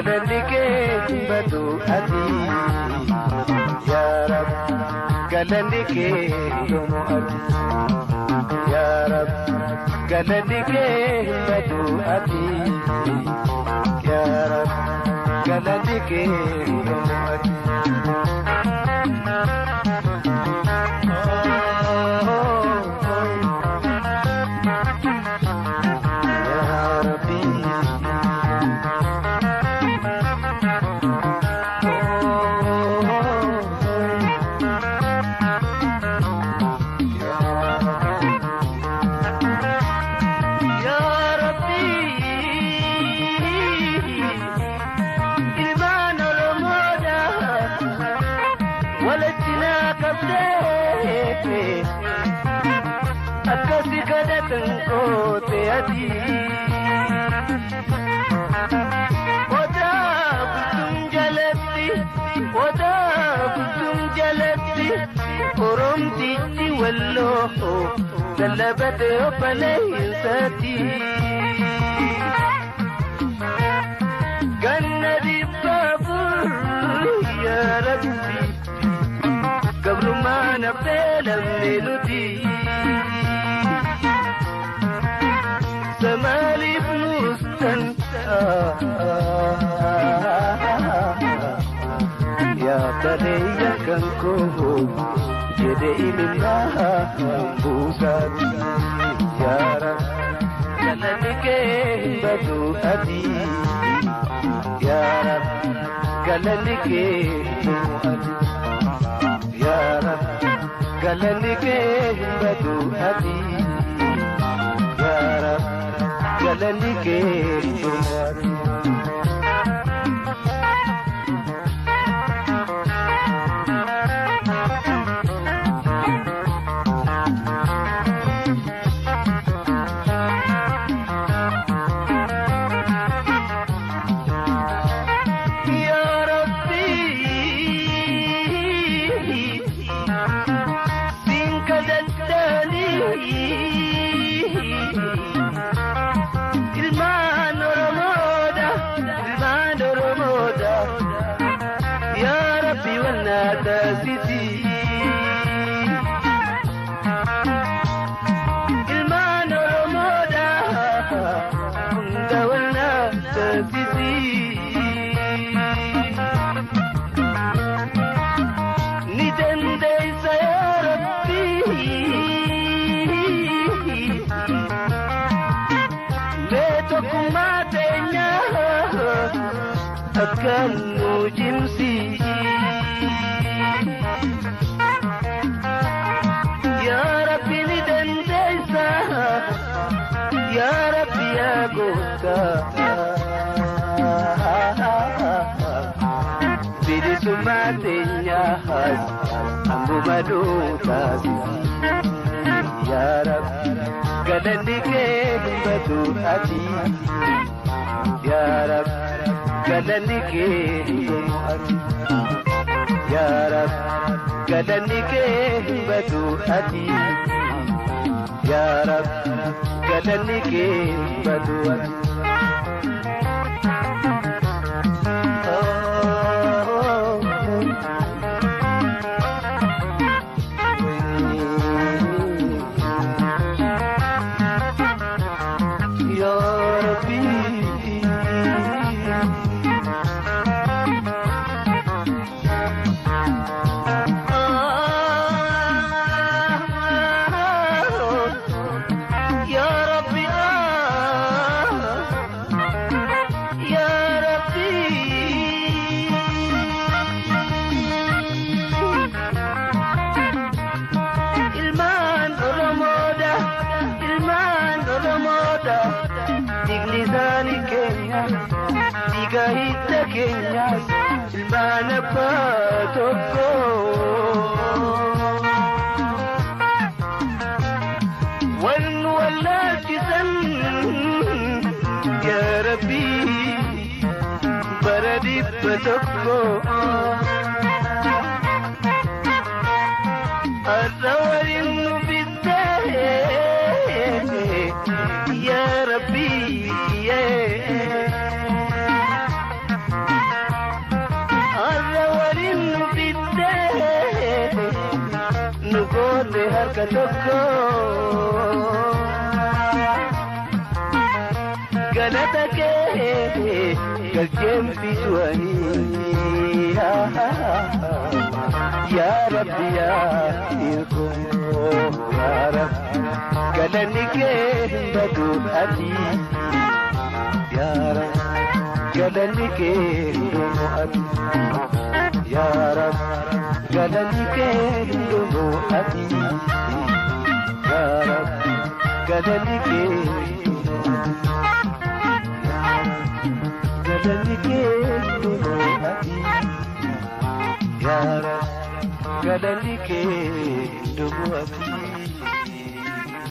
Galanni kee hin badu ati. Yaa Rab, galanni kee hin dhumu ati. Yaa Rab, galanni kee hin badu ati. Yaa Rab, galanni kee hin dhumu ati. Yaa Rabbi. Yaa Rabbi, ilmaan Oromoodha, walitti naa qabdee, akkasi kadhatan goote ati. Odaa bultuun jalatti, odaa bultuun jalatti, Oromtichi walloo lallabate obboleessatti. Ganna 400, yaa Rabbi, gabrummaan affeelamne nuti. Samaaliif nuustan yaa baleeyya kan koo jedhe imimmaa buusaati. Yaa Rabbi, galanni kee hin badu ati. Yaa Rabbi, galanni kee hin dhumu ati. Yaa Rabbi, galanni kee hin badu ati. Yaa Rabbi, galanni kee hin dhumu ati. Yaa Rabbi, siin kadhadhaanii ilmaan Oromoodha, ilmaan Oromoodha. Yaa Rabbi, wannaa taasisi. Ilmaan Oromoodha, hunda wannaa taasisi. Ni dandeessa yaa Rabbi. Mee tokkummaa teenya akka nu cimsi. Yaa Rabbi, ni dandeessa. Yaa Rabbi, yaa gooftaa. Bilisummaa teenyaas ammuma taasisi. Yaa Rabbi, galanni kee hin badu ati. Yaa Rabbi, galanni kee hin dhumu ati. Yaa Rabbi, galanni kee hin badu ati. Yaa Rabbi, galanni kee hin badu ati. Yaa Rabbi. Ya Rabbi, Ya Rabbi. Ilmaan Oromoodha, ilmaan Oromoodha, dhiigni isaanii keenya, dhiiga hidda keenyaas, ilmaan abbaa tokko. Wan wallaalchisan, yaa Rabbi, bara 100. Har'a waliin nu bittee, yaa Rabbi. dhibba tokko. Galata kee galcheen fisuanii. Yaa Rabbi yaa Hirkoo yaa Rabbi galanni kee hin badu ati. Yaa Rabbi galanni kee hin dhumu ati. Yaa Rabbi galanni kee hin dhumu ati. Yaa Rabbi galanni kee hin dhumu ati. Galanni kee hin dhumu ati. Yaa Rabbi galanni kee hin dhumu ati.